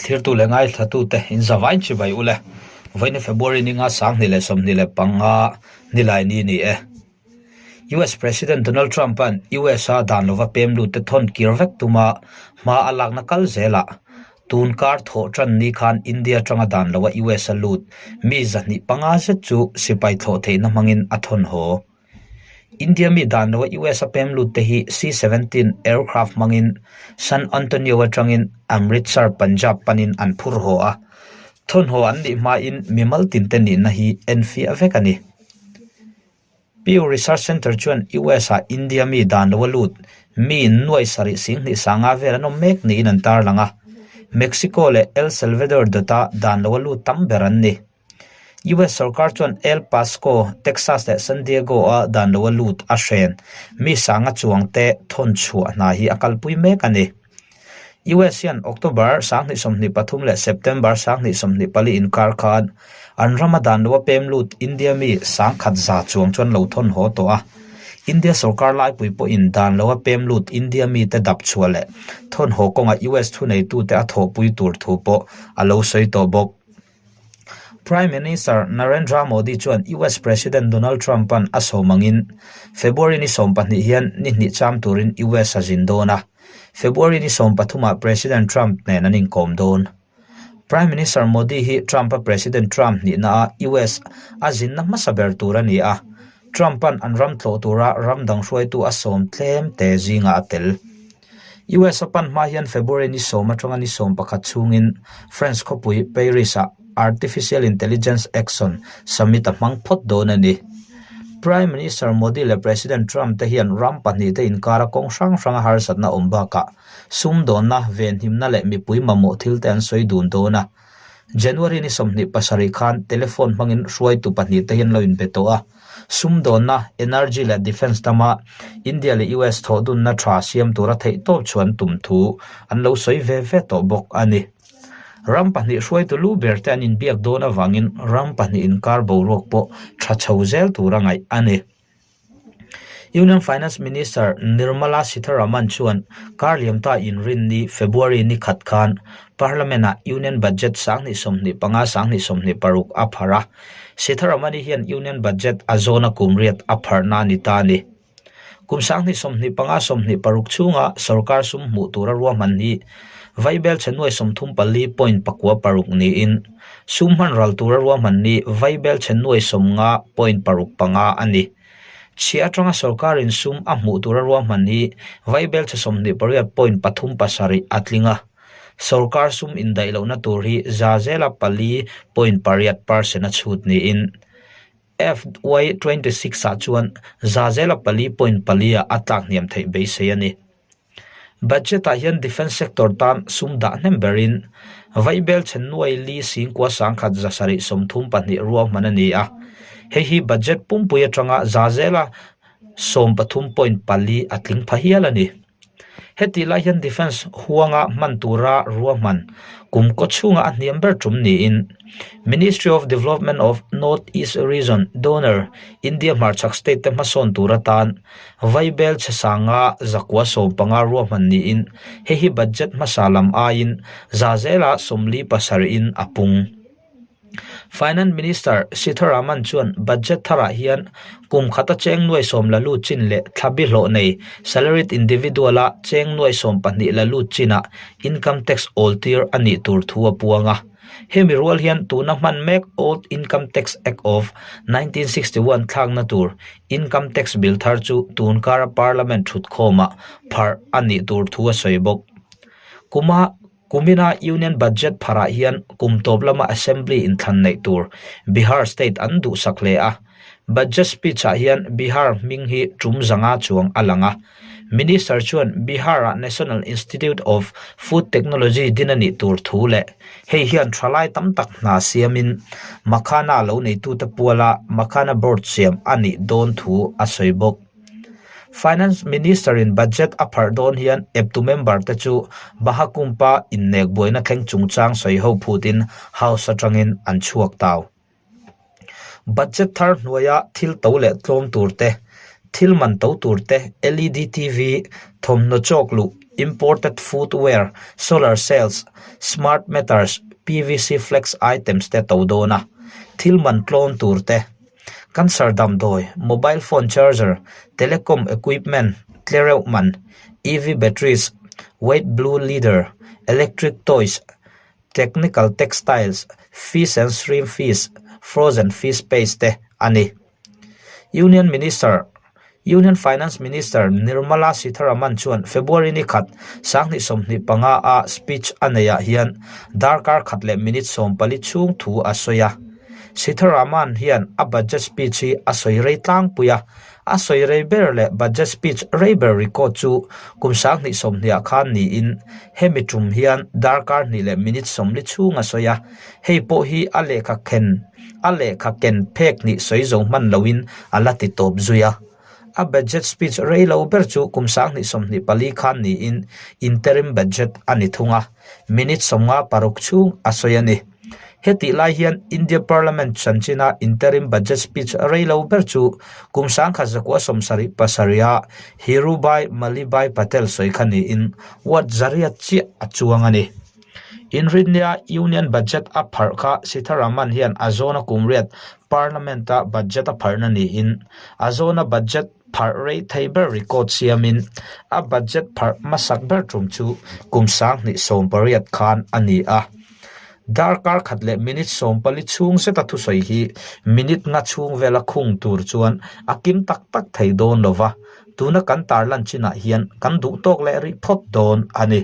Thlirtu leh ngaithlatute in zavain chibai u le. Vawiin February ninga 2025 nilai ni ni e. US President Donald Trump-a'n US-a dan lova pem lutte thawn kir vek tuma hma a lakna kal zelah tun kar thawh tan ni khan India atanga dan loa US-a lut mi 205 zet chu sipai thlawh theihna hmangin a thawn haw. India mi dan loa US-a pem lut te hi C-17 aircraft hmangin San Antonio atangin Amritsar, Punjab panin an phur haw a, thawn haw an nih hmain mimal tinte nihna hi enfiah vek a ni. Pew Research Center chuan US-ah India mi dan loa lut mi nuai sarih sing hnih sanga vel an awm mek niin an tarlang a, Mexico leh El Salvador dawta dan loa lut tam ber an ni. US sorkar chuan El Pasco, Texas leh San Diego-a dan loa lut a hren mi sanga chuangte thawn chhuah hna hi a kalpui mek a ni. US hian October 2023 leh September 2024 inkar khan an rama dan loa pem lut India mi 1,100 chuang chuan lo thawn haw tawh a. India sorkar laipui pawhin dan loa pem lut India mite dap chhuah leh thawn haw kawngah US thuneitute a thawhpui tur thu pawh a lo sawi tawh bawk. Prime Minister Narendra Modi chuan US President Donald Trump-a'n a sawm angin February ni 12 hian ni hnih cham turin US a zin dawn a, February ni 13 ah President Trump nen an inkawm dawn. Prime Minister Modi hi Trump-a President Trump nihna a US a zinna hmasa ber tur a ni a, Trump-a'n an ram tlawh tura ram dang hruaitu a sawm tlem te zingah a tel. US a pan hma hian February ni sawm atanga ni 11 chhungin France khawpui Paris-ah Artificial Intelligence Action Summit a hmang phawt dawn a ni. Prime Minister Modi leh President Trump te hian ram pahnih te inkara kawng hrang hranga harsatna awm bakah sumdawnna, venhimna leh mipui mamawh thil te an sawi dun dawn a. January ni 27 khan telephone hmangin hruaitu pahnih te hian lo inbe tawh a. Sumdawnna, energy leh defence lama India leh US thawhdunna tha siam tura theihtawp chuan tum thu an lo sawi ve ve tawh bawk a ni. Ram pahnih hruaitu lu ber te an inbiak dawn avangin ram pahnih inkar boruak pawh tha chho zel tura ngaih a ni. Union Finance Minister Nirmala Sitharaman chuan kar liamta inrinni February ni khat khan Parliament-ah Union Budget 2025 2026 a pharh a. Sitharamani hian Union Budget a zawna kum riat a pharhna a ni ta a ni. Kum 2025 26 chhunga sorkar sum hmuh tura ruahman hi Vaibel chhe nuai 34.96 niin sum hman ral tura ruahman hi Vaibel chhe nuai 50.65 a ni. Chhia atanga sorkarin sum a hmuh tura ruahman hi Vaibel chhe 28.37 a tling a. Sorkar sum indaih lohna tur hi za zela 4.8 percent a chhut niin FY26 ah chuan za zela 4.4 ah a tlak hniam theih beisei a ni. Budget ah hian defence sector tan sum dah hnem berin Vaibel chhe nuai li singkua sangkhat za sarih 32 ruahman a ni a. Hei hi budget pumpui atanga za zela 13.4 a tling pha hial a ni. Heti lai hian defence huanga hman tura ruahman kum kaw chhunga a hniam ber tum niin Ministry of Development of North East Region Donor India hmarchhak state te hmasawn tur atan Vaibel chhe sanga zakua 15 ruahman niin hei hi budget hmasa lam aiin za zela 47 in a pung. Finance Minister Sitharaman chuan budget tharah hian kum khata cheng nuai sawm la lut chin leh thlabi hlawh nei salaried individual-a cheng nuai 12 la lut chinah income tax awl tir a nih tur thu a puang a. Hemi rual hian tuna hman mek Old Income Tax Act of 1961 thlakna tur income tax bill thar chu tun kara Parliament thutkhawmah pharh a nih tur thu a sawi bawk. Kuma Kumina Union Budget pharah hian kum tawp lama Assembly inthlan neih tur Bihar state an duhsak hle a. Budget speech-ah hian Bihar hming hi tum zanga chuang a lang a. Minister chuan Bihar-ah National Institute of Food Technology din a nih tur thu leh hei hian thalai tam tak hna siamin Makhana lo neitute puala Makhana Board siam a nih dawn thu a sawi bawk. Finance Minister in budget a pharh dawn hian eptu member te chu Mahakumbh-a innek buaina thleng chungchang sawi ho phutin House atangin an chhuak tau. Budget thar hnuaia thil to leh tlawm tur te, thil man to tur te, LED TV, thawmhnaw chawk luh, Imported footwear, solar cells, smart meters, PVC flex items te to dawn a, thil man tlawm tur te, cancer damdawi, mobile phone charger, telecom equipment, tlereuh man, EV batteries, white blue leader, electric toys, technical textiles, fish and shrimp fish, frozen fish paste te a ni. Union Minister Union Finance Minister Nirmala Sitharaman chuan February ni khat 2025 a speech a neihah hian darkar khat leh minute 40 chhung thu a sawi a. Sitharaman hian a budget speech hi a sawi rei tlangpui a, a sawi rei ber leh budget speech rei ber record chu kum 2020 ah khan niin hemi tum hian darkar hnih leh minute 40 chhung a sawi a, hei pawh hi a lehkha khen A lehkha ken phek hnih sawi zo hman loin a la ti tawp zui a. A budget speech rei lo ber chu kum 2024 khan niin interim budget a ni thung a, minute 56 chhung a sawi a ni. Hetih lai hian India Parliament chanchina interim budget speech rei lo ber chu kum 1977 a Hirubhai Malibhai Patel sawi kha niin ward zariat chiah a chuang a ni. Inrinnia Union Budget a pharh kha Sitharaman hian a zawna kum riat Parliament-a budget a pharhna niin a zawna budget pharh rei thei ber record siamin a budget pharh hmasak ber tum chu kum 2018 khan a ni a. Darkar khat leh minute 40 chhung zeta thusawi hi minute nga chhung vela khung tur chuan a kim tak tak thei dawn lova, tuna kan tarlan chinah hian kan duh tawk leh rih phawt dawn a ni.